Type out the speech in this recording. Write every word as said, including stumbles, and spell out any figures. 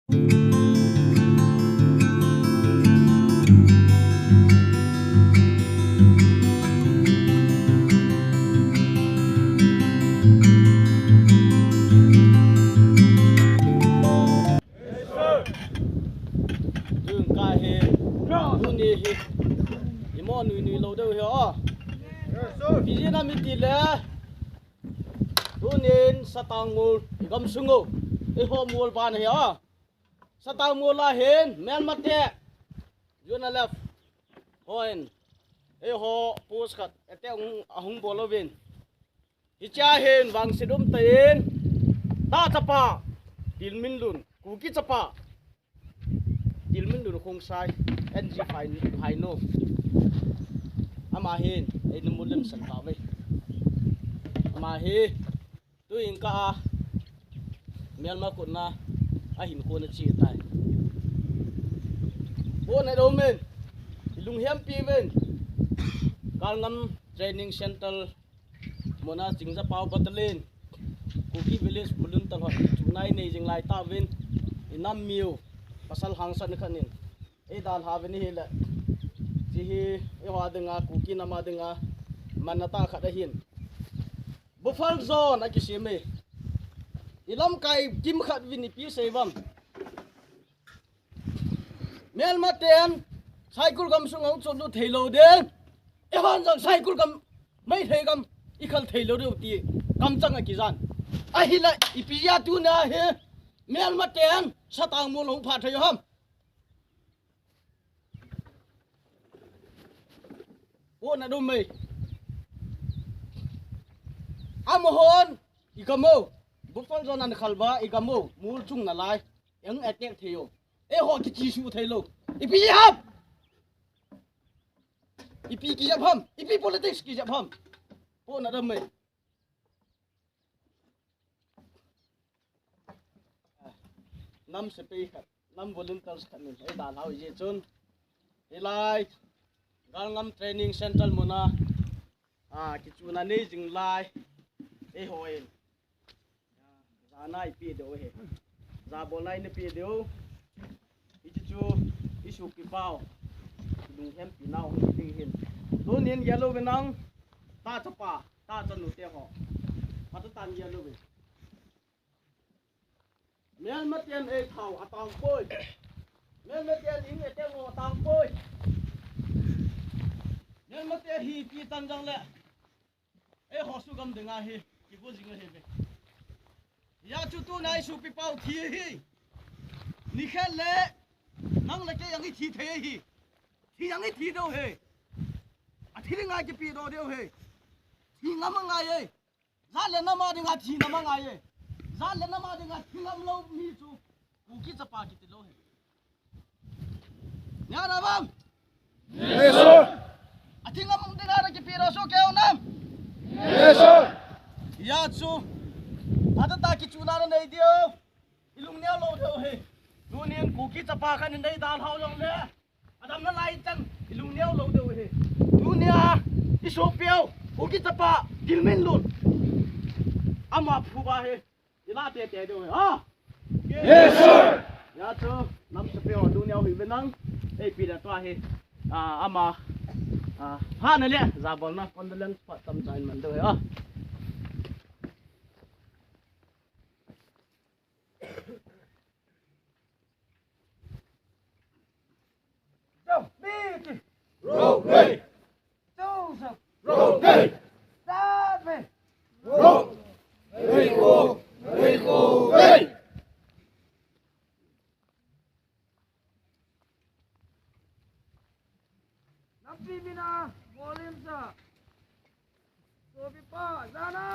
Tun ka hi, tuni hi, imo nui nui lou deu hi o. Piji na mi ti le, tunin satang mol, i gam sungo, i ho mol ban hi o. Satang mol a hin, Myanmar te, Juna left, hoin, ei ho post khat, ete hung, ahung bol uvin. Hichea hin vangset um tah in, ta chapa, Tilminlun, Kuki chapa, Tilminlun Khongsai, N G Phai, Phainu. Ama hin, eina mulim san ta ve. Ama hi, tu in ka a, Myanmar kotna, ahin kona chi tai. Bo na do men, ilung hiam pi ven, Galngam Training Center, Mona Chingja Pau Battalion, Kuki Village, Bulun Talhon, chunai nei jing lai ta vin, i nam miu, pasal hangsan khat nin, ei dalha vin hi le, chi hi, ei ho dinga, Kuki nam a dinga, manna ta khat ahin. Buffer zone a kisem e. I lamkai kim khat vin i pi sei vam. Myanmar ten Saikul gam sunga chotlut thei lou ding. Eihon jong Saikul gam, Meitei gam i khal thei lou ding ti kamchang a kijan. Ahinla ipi jeh a tuna hi Myanmar ten satang mol hung pha thei ham. Bo na do mei. Amahon, i gam u. Buffer zone a na khal uva, i gam u. Mol chung nalai. Eng attack thei u. Eiho kichi su thei lou. Ipi ham. Ipi kijep ham. Ipi politics kijep ham. Bo na do mei. Nam sepai khat, nam volunteers khat nin, ei dalhau ijeh chun. Hilai, Galngam Training Center muna, a, kichuna nei jing lai, eiho in. Jana i pe diu ahi. Jabolna i na pe diu. Hiche chu i sopi pau. Lunghem pi nau hung ding hin. Tunin gel uvin nang. Ta chapa, ta chanu te ho. Phatah tah in gel uvin. Myanmar ten ei thao atang poi. Myanmar ten ing e te ngo atang poi. Myanmar te hi pi tan jang le. Eiho sugam dinga hi, kigo jing ahi ve. Hijeh chun tuna i sopi pau thi hi. Nikhat le, nang le kei jong i thi thei hi. Thi jong i thi diu hi. Athi dinga kipe doh diu hi. Thi ngam angai e. Jat le nam a dinga thi ngam angai e. Jat le nam a dinga thi ngam lou mi chu Kuki chapa kiti lou hi. Nia na bang. Athi ngam dinga na kipe doh soh kei u nam. Hijeh chun. Phatah tah kichuna na nei diu. I lungneo lou diu hi. Tunin Kuki chapa khat in nei dalhau jong le. Adamna lai chan i lungneo lou diu hi. Tunia i sopi u Kuki chapa Tilminlun. Ama phuba hi. I la tete diu hi. Ha? Yes, sir. Hijeh chun, nam sepai ho lungneo hih uvin nang. Ei pi da tua hi. A, ama. A, ha na le. Jabolna condolence phat tamcha in man diu hi. A. Rok, rei. Rok, rei. Rok, rei ko, rei ko, rei. Nampi mina, molim sa. Sopi pa, jana.